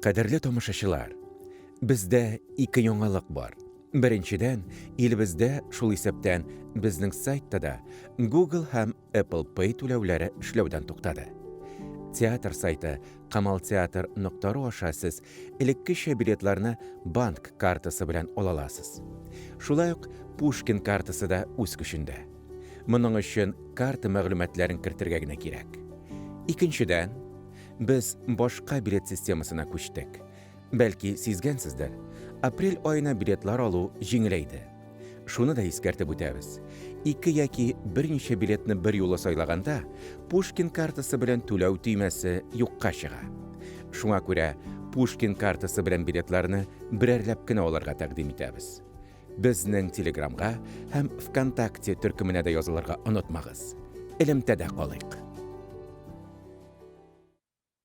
Кадерле тамашачылар, бездә ике яңалык бар. Беренчедән, илебездә, шул исәптән безнең сайтта да, Google һәм Apple Pay түләүләре эшләүдән туктады. Театр сайты kamalteatr.ru аша сез элеккечә билетларны банк картасы белән ала аласыз. Шулай ук Пушкин картасы да үз көчендә. Моның өчен карта мәгълүматларын кертергә генә кирәк. Икенчедән, без башка билет системасына күчтек. Бәлки, сизгәнсездер, апрель аена билетлар алу җиңеләйде. Шуны да искәртеп үтәбез, ике яки берничә билетны берьюлы сайлаганда, Пушкин картасы белән түләү төймәсе юкка чыга. Шуңа күрә Пушкин картасы белән билетларны берәрләп кенә алырга тәкъдим итәбез. Безнең Телеграмга һәм ВКонтакте төркеменә дә язылырга онытмагыз. Элемтәдә калыйк!